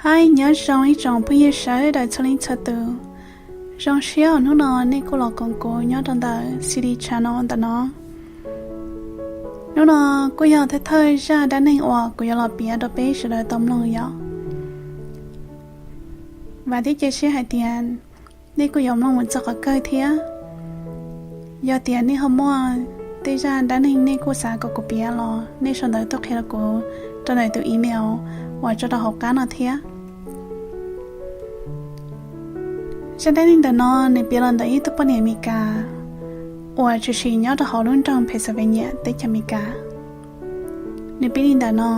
Hais nyob zoo ib tsoom phooj ywg sawv daws txhua leej txhua tus. Zoo siab uas hnub no nej kuj los koom kuv nyob rau ntawm City Channel ntawm no. Hnub no kuj yog thawj thawj zaj dab neeg uas kuv yuav los piav rau peb sawv daws tau mloog yom. Vam thiab cia siab hais tias nej kuj yuav mloog mus txog qhov kawg thiab. Yog tias nej ho muaj tej zaj dab neeg nej kuj xav kom kuv piav los nej sau ntawv tuaj qhia rau kuv rau ntawm tus email uas tso rau hauv qab no thiab. Zaj dab neeg ntawm no nws piav los ntawm ib tug poj niam Amelikas uas tshwm sim nyob rau hauv lub nroog Pennsylvania teb chaws Amelikas. Nws piav li ntawm no: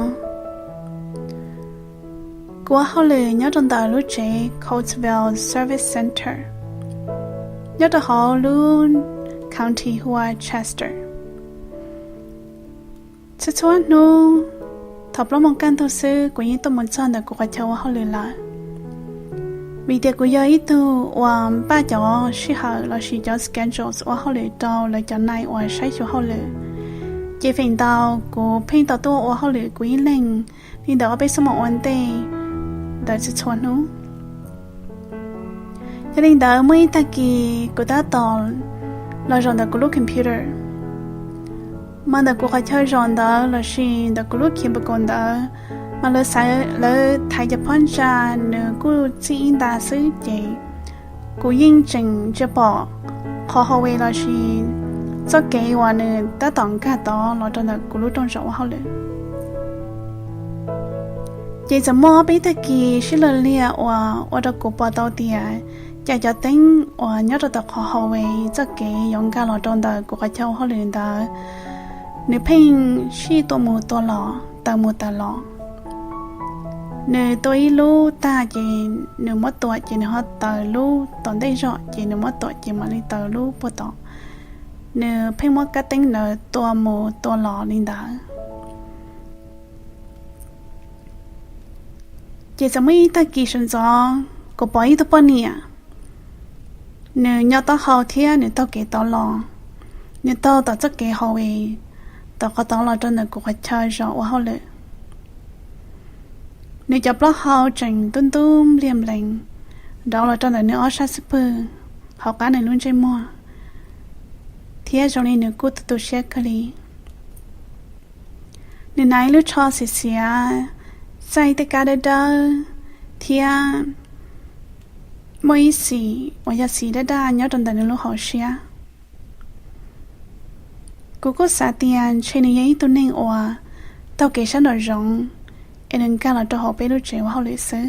Kuv ua hauj lwm nyob rau ntawm lub tsev Coatesville Service Center, nyob rau hauv lub county hu ua Chester. Txhua txhua hnub thaum plaub moos kaj ntug xwb kuv yeej tuaj mus txog ntawm kuv qhov chaw ua hauj lwm lawm. Vim tias kuv yog ib tug uas npaj cov sij hawm lossis cov schedules ua hauj lwm rau lawv cov nais uas saib xyuas hauj lwm, ces feem ntau kuv pheej tau tuaj ua hauj lwm kuv ib leeg li ntawm ob peb xuab moos ua ntej ntawd txhua txhua hnub. Yog li ntawd muaj ib tag kis kuv tab tom los zaum ntawm kuv lub computer, mas ntawm kuv qhov chaw zaum ntawd lossis ntawm kuv lub cubicle ntawd, mas lawv xaiv lawv thaiv cov phab ntsa nws kuj txij ib nta xwb ces kuv yeej tseem ntsia pom qhov hallway lossis txoj kev uas nws tab tom nkag tod los rau ntawm kuv lub rooj zaum ua hauj lwm. Ces txawm muaj ob peb tag kis sib law liag uas ua rau kuv pom tau tias cas cov teeb uas nyob rau tom qhov hallway txoj kev yuav nkag los rau ntawm kuv qhov chaw ua hauj lwm ntawd, nws pheej sib tua mus tua los, taws mus taws los. Nws tua ib lub tag ces nws muab tua ces nws ho taws lub tom ntej zog ces nws muab tua ces mam li taws lub puag tom. Nws pheej muab kab teeb ntawd tua mus tua los li ntawd. Ces txawm muaj ib tag kis sawv ntxov kuv pom ib tug poj niam, nws nyo taub hau thiab nws taug kev tod los, nws taug tom txoj kev hallway tom qhov tod los rau ntawm kuv qhov chaw zaum ua hauj lwm. Nws cov plaub hau tseem ntub ntub npliag nplees nrov los rau ntawm nws ob sab xub pwg, hauv qab nws lub ntsej muag, thiab zoo li nws kuj tu tu siab kawg li. Nws hnav ib lub tsho xiav xiav, txaij tej kab dawb dawb, thiab muaj ib xim uas yog xim daj daj nyob rau ntawm nws lub hauv siab. Kuv kuj xav tias ntshe nws yog ib tug neeg uas taug kev sab nraum zoov es nws nkag los rau hauv peb lub tsev ua hauj lwm xwb.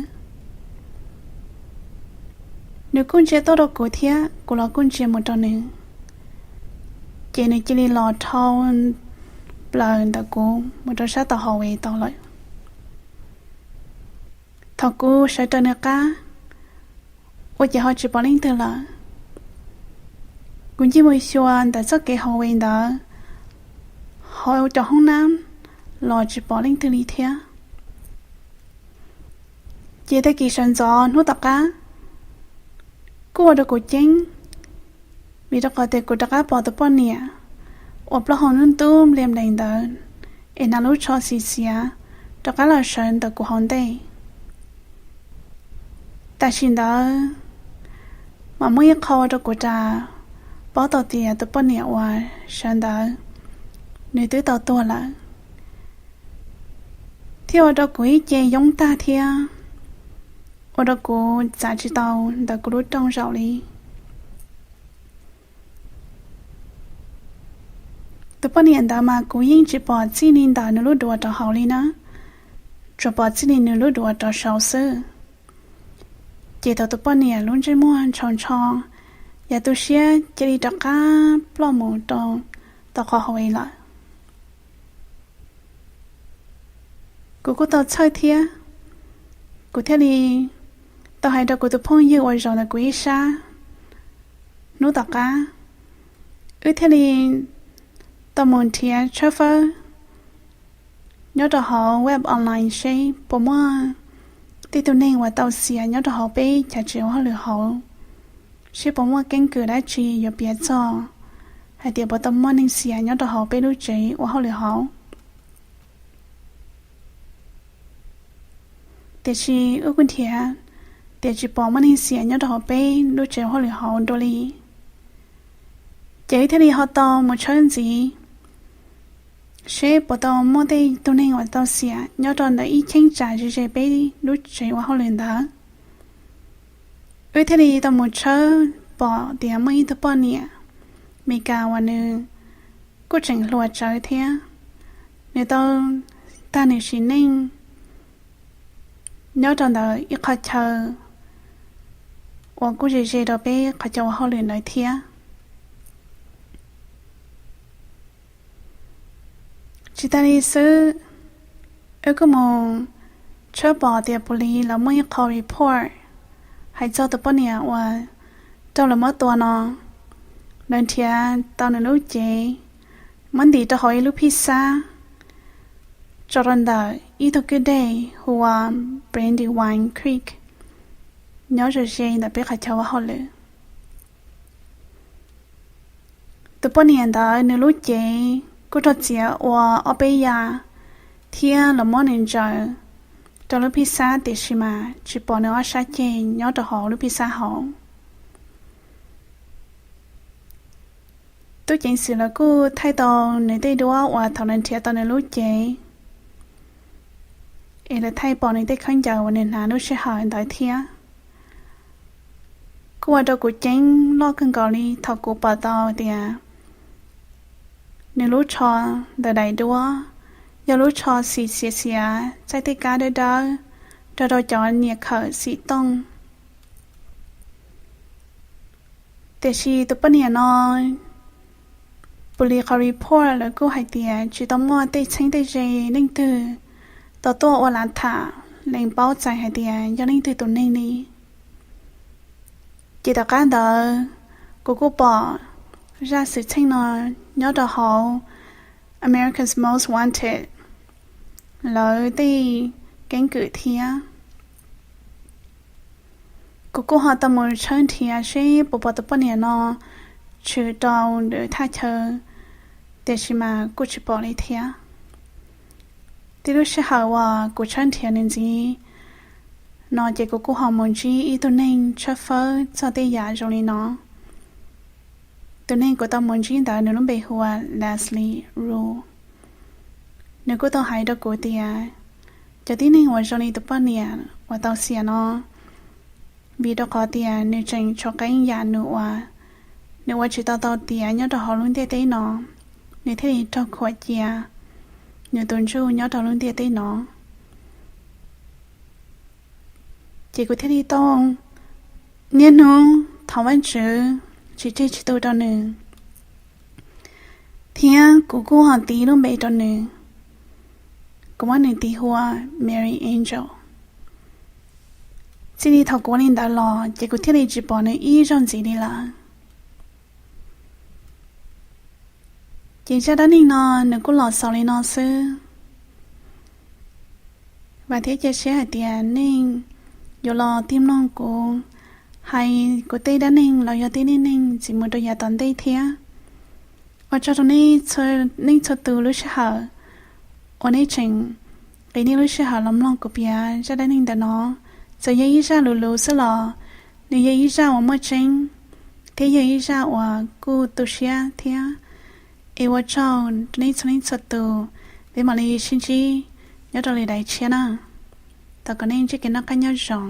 Nws kuj ntsia tuaj rau kuv thiab kuv los kuj ntsia mus rau nws, ces nws cia li los dhau plaws ntawm kuv mus rau sab tom hallway tod lawm. Thaum kuv sawv raws nws qab, ua ces ho tsis pom leej twg lawm. Kuv ncig mus xyuas ntawm txoj kev hallway ntawd, hauv cov hoob nab los tsis pom leej twg li thiab. Ces tag kis sawv ntxov hnub tom qab kuj ua rau kuv ceeb, vim rau qhov tias kuv rov qab pom tus poj niam uas plaub hau ntub ntub npliag nplees ntawd es hnav lub tsho xiav xiav rov qab los sawv ntawm kuv hauv ntej. Tam sim ntawd mas muaj ib qho ua rau kuv rov paub tau tias tus poj niam uas sawv ntawd nws twb tau tuag lawm, thiab ua rau kuv ib ce yoob tag thiab ua rau kuv txav tsis tau ntawm kuv lub rooj zaum li. Tus poj niam ntawd mas kuv yeej tsis pom txij li ntawm nws lub duav rau hauv li na, tsuas pom txij li nws lub duav rau saud xwb. Ces thaum tus poj niam lub ntsej muag ntshaus ntsho, yam tu siab cia li rov qab ploj mus rau tom qhov hauv lawm. Kuv kuj tau txhawj thiab, kuv thiaj li tau hais rau kuv tus phooj ywg uas zaum ntawm kuv ib sab hnub tom qab, wb thiaj li tau mus nrhiav tshawb fawb nyob rau hauv web online seb puas muaj tej tug neeg uas tau xiam nyob rau hauv peb chav tsev ua hauj lwm hauv, seb puas muaj keeb kwm dab tsi yuav piav txog hais tias puas tau muaj neeg xiam nyob rau hauv peb lub tsev ua hauj lwm hauv. Tiam sis wb kuj nrhiav tias tsis pom muaj neeg xiam nyob rau hauv peb lub tsev ua hauj lwm hauv dua li. Ces wb thiaj li ho tau mus tshawb ntxiv seb puas tau muaj tej tug neeg uas tau xiam nyob rau ntawm ib cheeb tsam ze ze peb lub tsev ua hauj lwm ntawd. Wb thiaj li tau mus tshawb pom tias muaj ib tug poj niam Meskas uas nws kuj tseem hluas tsawv thiab, nws tau tag nws sim neej nyob rau ntawm ib qhov chaw uas kuj ze ze rau peb qhov chaw ua hauj lwm ntawd thiab. Tsis tas li xwb, wb kuj mus tshawb pom tias pus lis lawv muaj ib qho report hais txog tus poj niam uas raug lawv muab tua no, lawv nrhiav tau nws lub cev muab ntim rau hauv ib lub phij xab tso rau ntawm ib tug kwj deg hu ua Brandywine Creek nyob ze ze ntawm peb qhov chaw ua hauj lwm. Tus poj niam ntawd nws lub cev kuj raug txiav ua ob peb yam thiab los muab nws ntsaws rau lub phij xab, tiam sis mas tsis pom nws ob sab ceg nyob rau hauv lub phij xab hauv. Tub ceev xwm lawv kuj thaij tau nws tej duab uas thaum lawv nrhiav tau nws lub cev, es lawv thaij pom nws tej khaub ncaws uas nws hnav lub sij hawm ntawd thiab. Kuj ua rau kuv ceeb loj kawg nkaus li thaum kuv pom tau tias nws lub tsho ntawm daim duab yog lub tsho xim xiav xiav txaij tej kab dawb dawb, rau rau cov niam khawm xim tooj. Tiam sis tus poj niam no, pus lis qhov report lawv kuj hais tias tsis tau muaj tej txheeb tej ze leej twg tau tuaj ua lav tham lees paub txais hais tias yog leej twg tus neeg li. Ces tom qab ntawd kuv kuj pom zaj xwm txheej no nyob rau hauv America's Most Wanted lawv tej keeb kwm thiab. Kuv kuj ho tau mus tshawb nrhiav seb puas pom tus poj niam no tshwm rau lwm thaj chaw, tiam sis mas kuj tsis pom li thiab. Tib lub sij hawm uas kuv tshawb nrhiav nws ntxiv no ces kuv kuj ho mus ntsib ib tug neeg tshawb fawb txog tej yam zoo li no. Tus neeg kuv tau mus ntsib ntawd nws lub npe hu ua Leslie Ru. Nws kuj tau hais rau kuv tias cov tib neeg uas zoo li tus poj niam uas tau xiam no, vim rau qhov tias nws tseem tshuav qee yam nws ua, nws ua tsis tau tau tiav nyob rau hauv lub ntiaj teb no, nws thiaj li raug khuam cia nws tus ntsuj nyob rau lub ntiaj teb no. Ces kuv thiaj li tau niaj hnub thov Vajtswv tsis tseg tsis tu rau nws, thiab kuv kuj ho tis lub npe rau nws, kuv muab nws tis hu ua Mary Angel. Txij li thaum kuv ua li ntawd los ces kuv thiaj li tsis pom nws ib zaug ntxiv li lawm. Ces zaj dab neeg no nws kuj los xaus li no xwb. Vam thiab cia siab hais tias nej yuav los tig mloog kuv hais kuv tej dab neeg los yog tej neej neeg txij mus rau yav tom ntej thiab. Ua tsaug rau nej txhua tus lub sij hawm uas nej tseem qiv nej lub sij hawm los mloog kuv piav zaj dab neeg ntawm no. Txawm yog ib zaj luv luv xwb los nws yog ib zaj uas muaj tseeb thiab yog ib zaj uas kuj tu siab thiab. Es ua tsaug rau nej txhua leej txhua tus, peb mam li sib ntsib nyob rau lwm daim tshiab na. Thov kom nej ntsib kev noj qab nyob zoo.